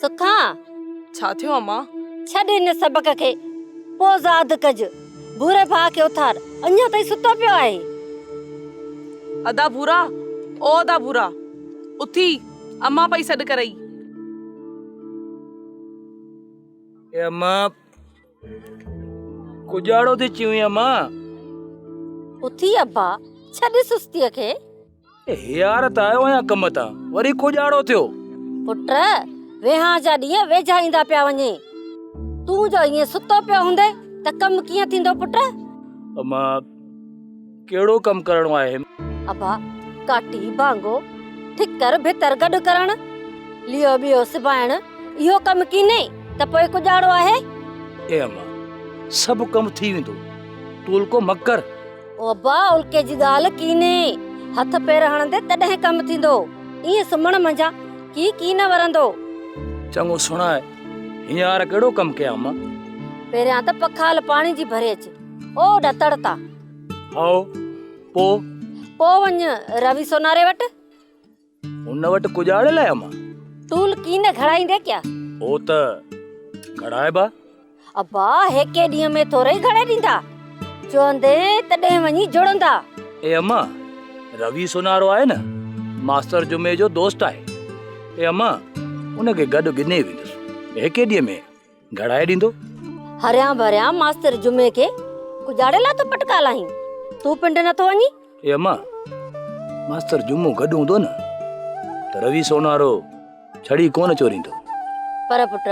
سکان! ڇا ٿيو امان؟ ڇڏ هن سبق کي، پوء زاد ڪج. ڀوري ڀاء کي اٿار، اڃا تائين ستو پيو آهي. ادا ڀورا، او ادا ڀورا، اٿي، امان پئي سڏ ڪرئي. اي امان، ڪڄاڙو ٿي چوين امان؟ اٿي ابا، ڇڏ سستيء کي. هينئر ته آيو آهيان ڪم تان، وري ڪوڄاڙو ٿيو. پٽ، ويهان جا ڏينهن ويجها ايندا پيا وڃين. تون جو ائين ستو پيو هوندين ته ڪم ڪيئن ٿيندو پٽ؟ امان، ڪهڙو ڪم ڪرڻو آهي؟ ابا، ڪاٺي، ڀانگو، ٺڪر ڀتر گڏ ڪرڻ، ليئو ٻيو سبائڻ، اهو ڪم ڪينهي ته پوء ڪڄاڙو آهي؟ اي امان، سڀ ڪم ٿي ويندو، تون الڪو مڪ ڪر. او ابا الڪي جي ڳالهه ڪينهي، هٿ پير هڻندي تڏهن ڪم ٿيندو، ائين سمهڻ منجهان ڪي ڪي نه ورندو. چڱو سڻاء، هينئر ڪهڙو ڪم ڪيان مان؟ پهريان ته پکال پاڻي جي ڀري اچ، او ڏتڙ تان. هائو، پوء؟ پوء وڃ روي سوناري وٽ. هن وٽ ڪڄاڙي لاء امان. تول ڪين گهڙائيندي ڪيا؟ هو ته گهڙائبا. ابا هيڪي ڏينهن ۾ ٿورئي گهڙي ڏيندا. چوندين تڏهن وڃي جڙندا. اي امان روي سونارو آهي نه ماستر جمعي جو دوست آهي. اي امان ان کي گڏ ڳنهي ويندس. هيڪي ڏينهن ۾ گهڙائي ڏيندو. هريان ڀريان ماستر جمعي کي ڪڄاڙي لاء ٿو پٽڪا لاهين. تون پنڊ نٿو وڃين؟ اي اما، ماستر جمعو گڏ هوندو نه ته روي سونارو ڇڙي ڪونه چوريندو. پر پٽ،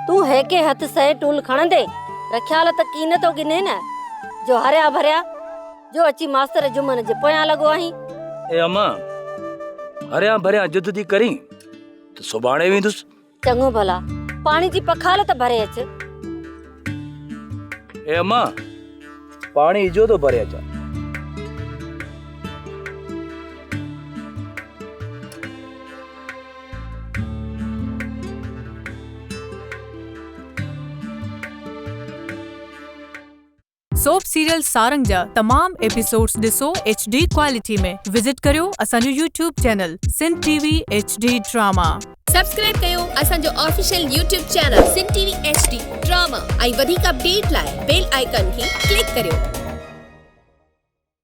تون هيڪي هٿ سهي ٽول کڻندين، رکيال ته ڪين ٿو ڳنهين نه، جو هريا ڀريا، جو اچي ماستر جمن جي پويان لڳو آهين. اي اما، هريان ڀريان جد ٿي ڪرين ته سڀاڻي ويندس. چڱو ڀلا، پاڻي جي پکال ته ڀري اچ. اي اما، پاڻي اجهو ٿو ڀري اچان. سوپ سيريل سارنگ جا تمام ايپيسوڊز ڏسو ايڇ ڊي ڪوالٽي ۾ وزٽ ڪريو اسان جو YouTube channel Sindh T V H D drama. Subscribe ڪيو اسان جو official YouTube channel Sindh T V H D drama ۽ وڌيڪ اپڊيٽ لاء بيل آئيڪان کي ڪلڪ ڪريو.